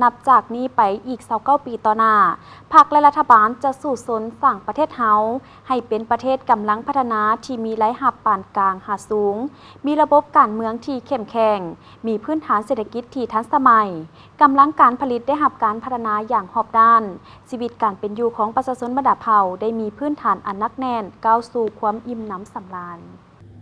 ນັບຈາກນີ້ໄປອີກຊາວເກົ້າປີຕໍ່ໜ້າ, ພັກ ແລະ ລັດຖະບານຈະສູ້ຊົນສ້າງປະເທດເຮົາໃຫ້ເປັນປະເທດກຳລັງພັດທະນາທີ່ມີລາຍຮັບປານກາງຫາສູງ, ມີລະບົບການເມືອງທີ່ເຂັ້ມແຂງ, ມີພື້ນຖານເສດຖະກິດທີ່ທັນສະໄໝ, ກຳລັງການຜະລິດໄດ້ຮັບການພັດທະນາຢ່າງຮອບດ້ານ, ຊີວິດການເປັນຢູ່ຂອງປະຊາຊົນບັນດາເຜົ່າໄດ້ມີພື້ນຖານອັນໜັກແໜ້ນ, ກ້າວສູ່ຄວາມອີ່ມໜຳສຳລານ.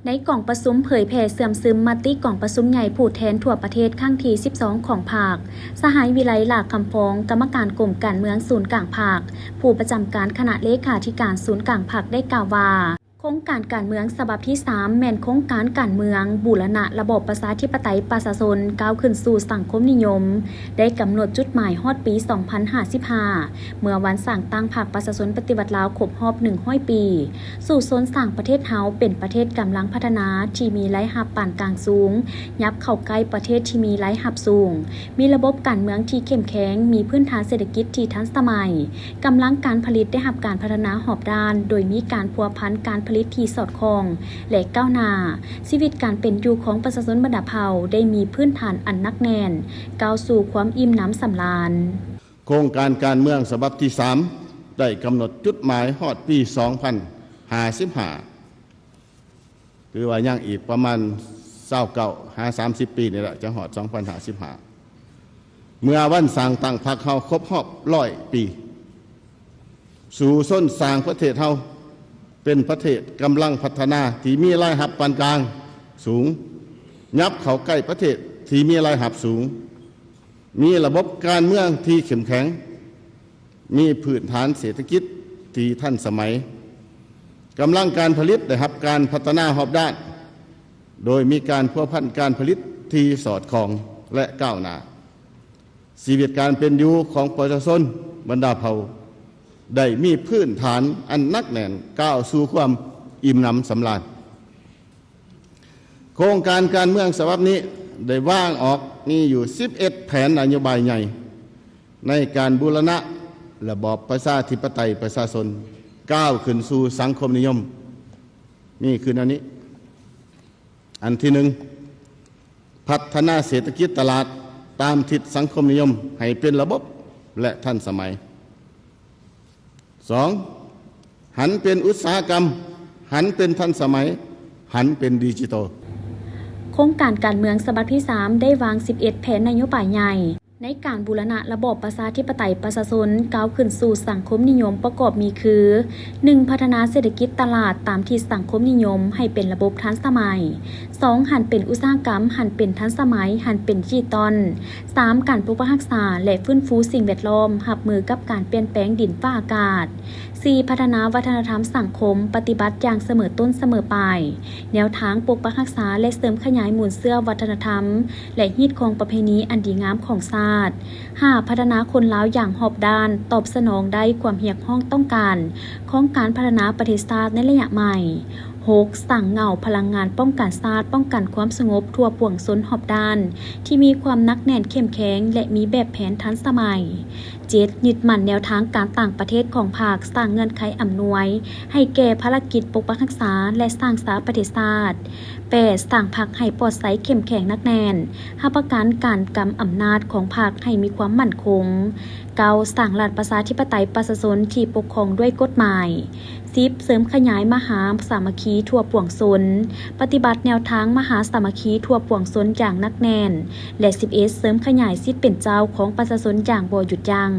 ໃນກອງປະຊຸມເຜີຍແຜ່ເຊື່ອມຊຶມມະຕິກອງປະຊຸມໃຫຍ່ຜູ້ແທນທົ່ວປະເທດຄັ້ງທີສິບສອງຂອງພັກ, ສະຫາຍ ວິໄລ ຫຼ້າຄຳຟອງ, ກຳມະການກົມການເມືອງສູນກາງພັກ, ຜູ້ປະຈຳການຄະນະເລຂາທິການສູນກາງພັກ ໄດ້ກ່າວວ່າ, ໂຄງການການເມືອງສະບັບທີສາມ ແມ່ນໂຄງການການເມືອງບູລະນະລະບອບປະຊາທິປະໄຕປະຊາຊົນ ກ້າວຂຶ້ນສູ່ສັງຄົມນິຍົມ, ໄດ້ກຳນົດຈຸດໝາຍຮອດປີສອງພັນຫ້າສິບຫ້າ ເມື່ອວັນສ້າງຕັ້ງພັກປະຊາຊົນປະຕິວັດລາວຄົບຮອບໜຶ່ງຮ້ອຍປີ, ສູ້ຊົນສ້າງປະເທດເຮົາເປັນປະເທດກຳລັງພັດທະນາທີ່ມີລາຍຮັບປານກາງສູງ, ຫຍັບເຂົ້າໃກ້ປະເທດທີ່ມີລາຍຮັບສູງ, ມີລະບົບການເມືອງທີ່ເຂັ້ມແຂງ, ມີພື້ນຖານເສດຖະກິດທີ່ທັນສະໄໝ, ກຳລັງການຜະລິດໄດ້ຮັບການພັດທະນາຮອບດ້ານ, ໂດຍມີການພົວພັນການຜະລິດທີ່ສອດຄ່ອງ ແລະ ກ້າວໜ້າ, ຊີວິດການເປັນຢູ່ຂອງປະຊາຊົນບັນດາເຜົ່າໄດ້ມີພື້ນຖານອັນໜັກແໜ້ນ, ກ້າວສູ່ຄວາມອີ່ມໜຳສຳລານ. ໂຄງການການເມືອງສະບັບທີສາມ ໄດ້ກຳນົດຈຸດໝາຍຮອດປີສອງພັນຫ້າສິບຫ້າ ຖືວ່າຍັງອີກປະມານຊາວເກົ້າຫາສາມສິບປີນີ້ແຫຼະ ຈະຮອດສອງພັນຫ້າສິບຫ້າ ເມື່ອວັນສ້າງຕັ້ງພັກເຮົາຄົບຮອບຮ້ອຍປີ, ສູ້ຊົນສ້າງປະເທດເຮົາເປັນປະເທດກຳລັງພັດທະນາທີ່ມີລາຍຮັບປານກາງສູງ, ຫຍັບເຂົ້າໃກ້ປະເທດທີ່ມີລາຍຮັບສູງ, ມີລະບົບການເມືອງທີ່ເຂັ້ມແຂງ, ມີພື້ນຖານເສດຖະກິດທີ່ທັນສະໄໝ, ກຳລັງການຜະລິດໄດ້ຮັບການພັດທະນາຮອບດ້ານ, ໂດຍມີການພົວພັນການຜະລິດທີ່ສອດຄ່ອງ ແລະ ກ້າວໜ້າ. ຊີວິດການເປັນຢູ່ຂອງປະຊາຊົນບັນດາເຜົ່າໄດ້ມີພື້ນຖານອັນໜັກແໜ້ນ, ກ້າວສູ່ຄວາມອີ່ມໜຳສຳລານ. ໂຄງການການເມືອງສະບັບນີ້ໄດ້ວາງອອກມີຢູ່ສິບເອັດແຜນນະໂຍບາຍໃຫຍ່ ໃນການບູລະນະລະບອບປະຊາທິປະໄຕປະຊາຊົນ ກ້າວຂຶ້ນສູ່ສັງຄົມນິຍົມ ມີຄືແນວນີ້. ອັນທີໜຶ່ງ, ພັດທະນາເສດຖະກິດຕະຫຼາດຕາມທິດສັງຄົມນິຍົມໃຫ້ເປັນລະບົບ ແລະ ທັນສະໄໝ. ສອງ, ຫັນເປັນອຸດສາຫະກຳ, ຫັນເປັນທັນສະໄໝ, ຫັນເປັນດິຈິຕອນ. ໂຄງການການເມືອງສະບັບທີສາມ ໄດ້ວາງສິບເອັດແຜນນະໂຍບາຍໃຫຍ່ ໃນການບູລະນະລະບອບປະຊາທິປະໄຕປະຊາຊົນ ກ້າວຂຶ້ນສູ່ສັງຄົມນິຍົມ ປະກອບມີຄື ໜຶ່ງ, ພັດທະນາເສດຖະກິດຕະຫຼາດຕາມທິດສັງຄົມນິຍົມໃຫ້ເປັນລະບົບທັນສະໄໝ. ສອງ, ຫັນເປັນອຸດສາຫະກຳ, ຫັນເປັນທັນສະໄໝ, ຫັນເປັນດິຈິຕອນ. ສາມ, ການປົກປັກຮັກສາ ແລະ ຟື້ນຟູສິ່ງແວດລ້ອມ, ຮັບມືກັບການປ່ຽນແປງດິນຟ້າອາກາດ. ສີ່, ພັດທະນາວັດທະນະທຳສັງຄົມ, ປະຕິບັດຢ່າງສະເໝີຕົ້ນສະເໝີປາຍ, ແນວທາງປົກປັກຮັກສາ ແລະ ເສີມຂະຫຍາຍມູນເຊື້ອວັດທະນະທຳ ແລະ ຮີດຄອງປະເພນີອັນດີງາມຂອງຊາດ. ຫ້າ, ພັດທະນາຄົນລາວຢ່າງຮອບດ້ານ, ຕອບສະໜອງໄດ້ຄວາມຮຽກຮ້ອງຕ້ອງການຂອງການພັດທະນາປະເທດຊາດໃນໄລຍະໃໝ່. ຫົກ, ສ້າງເຫງົ້າພະລັງງານປ້ອງກັນຊາດ, ປ້ອງກັນຄວາມສະຫງົບທົ່ວປວງຊົນຮອບດ້ານ ທີ່ມີຄວາມໜັກແໜ້ນເຂັ້ມແຂງ ແລະ ມີແບບແຜນທັນສະໄໝ. ເຈັດ, ຍຶດໝັ້ນແນວທາງການຕ່າງປະເທດຂອງພັກ, ສ້າງເງື່ອນໄຂອຳນວຍໃຫ້ແກ່ພາລະກິດປົກປັກຮັກສາ ແລະ ສ້າງສາປະເທດຊາດ. ແປດ, ສ້າງພັກໃຫ້ປອດໃສເຂັ້ມແຂງໜັກແໜ້ນ, ຮັບປະກັນການກຳອຳນາດຂອງພັກໃຫ້ມີຄວາມໝັ້ນຄົງ. ເກົ້າ, ສ້າງລັດປະຊາທິປະໄຕປະຊາຊົນທີ່ປົກຄອງດ້ວຍກົດໝາຍ. ສິບ, ເສີມຂະຫຍາຍມະຫາສາມັກຄີທົ່ວປວງຊົນ, ປະຕິບັດແນວທາງມະຫາສາມັກຄີທົ່ວປວງຊົນຢ່າງໜັກແໜ້ນ. ແລະ ສິບເອັດ, ເສີມຂະຫຍາຍສິດເປັນເຈົ້າຂອງປະຊາຊົນຢ່າງບໍ່ຢຸດຢັ້ງ.